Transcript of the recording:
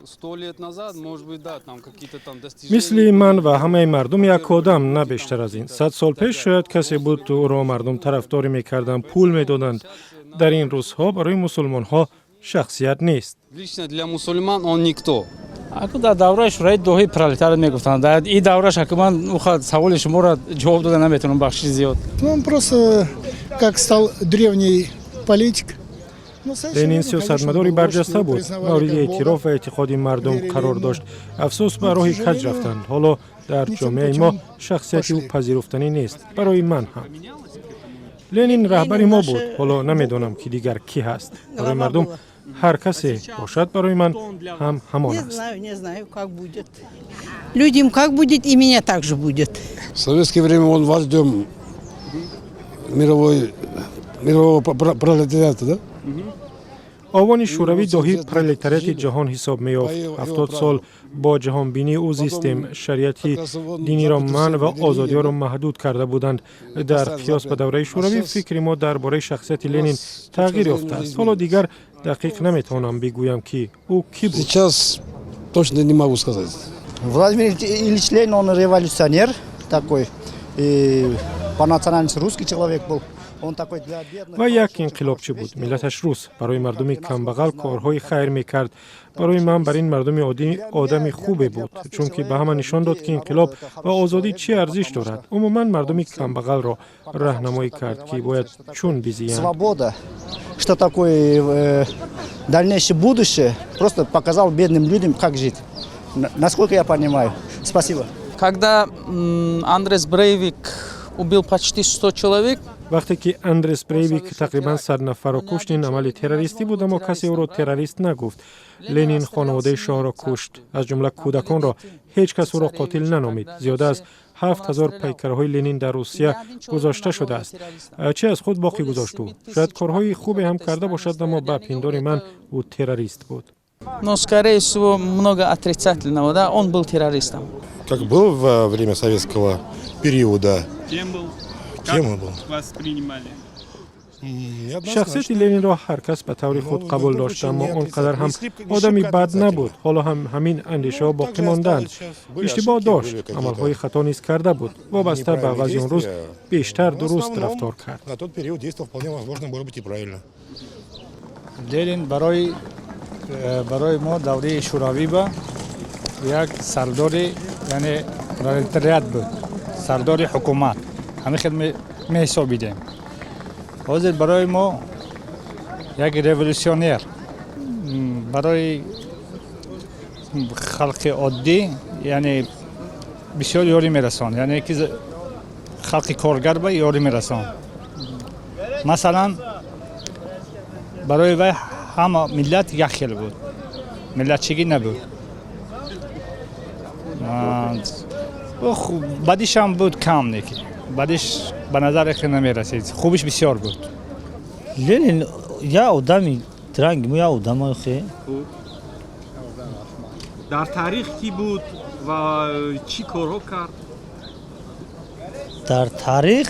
100 лет назад, может быть, да, там какие-то там достижения. Мисли ман ва ҳамаи мардум як одам, на бештар аз ин. 100 сол пеш шояд касе буд, ӯро мардум тарафдорӣ мекарданд, пул медоданд. Дар ин рӯзҳо барои мусулмонҳо шахсият нест. Лично для мусульман он никто. Аку дар давраи Шӯравӣ доҳии пролетариат мегуфтанд. Дар ин давраш аку ман уха саволи шуморо ҷавоб дода наметавонам, бахшиши зиёд. Ну, он просто как стал древний политик. Ленин сиёсатмадори барҷаста буд, мавриди эътироф ва эътиқоди мардум қарор дошт. Афсӯс, ба роҳи каҷ рафтанд. Ҳоло дар ҷомеаи мо шахсияти ӯ пазируфтанӣ нест, барои ман ҳам. Ленин раҳбари мо буд, ҳоло намедонам, ки дигар кӣ ҳаст. Барои мардум ҳар касе бошад, барои ман ҳам ҳамон Не аст. знаю, не знаю, как будет. Людям как будет, и меня так же будет. В советское время он вождем мирового пролетариата, да? Овони Шӯравӣ доҳии пролетариати ҷаҳон ҳисоб меёфт. 70 сол бо ҷаҳонбинии ӯ зистем. Шариати диниро манъ ва озодиҳоро маҳдуд карда буданд. Дар қиёс ба давраи Шӯравӣ фикри мо дар бораи шахсияти Ленин тағйир ёфтааст. Ҳоло дигар дақиқ наметавонам бигӯям, ки ӯ кӣ буд. Сейчас точно не могу сказать. Владимир Ильич Ленин, он революционер такой, и по национальности русский человек был. Он такой для бедных. Ва як инқилобчӣ буд, миллаташ рус, барои мардуми камбағал корҳои хайр мекард. Барои ман бар ин мардуми оддӣ одами хубе буд, чунки ба ҳама нишон дод, ки инқилоб ва озодӣ чӣ арзиш дорад. Умуман, мардуми камбағалро раҳнамоӣ кард, ки бояд чун бизиянд. Свобода, что такое дальнейшее будущее, просто показал бедным людям, как жить. Насколько я понимаю. Спасибо. Когда Андрес Брейвик убил почти 100 человек, Вақте ки Андрес Брейвик тақрибан 100 нафарро кушт, ин амали террористӣ буд, аммо касе ӯро террорист нагуфт. Ленин хонаводаи шоҳро кушт, аз ҷумла кӯдаконро. Ҳеҷ кас ӯро қотил наномид. Зиёда аз 7000 пайкарҳои Ленин дар Русия гузошта шудааст. Чӣ аз худ боқӣ гузошт ӯ? Шояд корҳои хубе ҳам карда бошад, аммо ба пиндори ман ӯ террорист буд. Но, скорее всего, много отрицательного, да, он был террористом. Как был во время советского периода. Кем был? Кем он был? Вас принимали? Шахсияти Ленинро ҳар кас ба таври худ қабул дошт, аммо он қадар ҳам одами бад набуд. Ҳоло ҳам ҳамин андешаҳо боқӣ мондаанд. Иштибоҳ дошт, амалҳои хато низ карда буд. Вобаста ба вазъи он рӯз бештар дуруст рафтор кард. На тот период действовал вполне возможно, может быть, и правильно. Ленин барои мо давраи Шӯравӣ ба як сардори, яъне пролетариат буд, сардори ҳукумат, ҳамин хел меҳисобидем. Ҳозир барои мо як революционер, барои халқи оддӣ, яъне бисёр ёрӣ мерасон, яъне ки халқи коргар ба ёрӣ мерасон. Масалан, барои вай ҳама миллат як хел буд, миллатчигӣ набуд. Бадишам буд кам, неки бадиш ба назар хел намерасид, хубиш бисёр буд. Ленин я одами ранги мо, я одамои хе. Дар таърих кӣ буд ва чӣ корҳо кард? Дар таърих.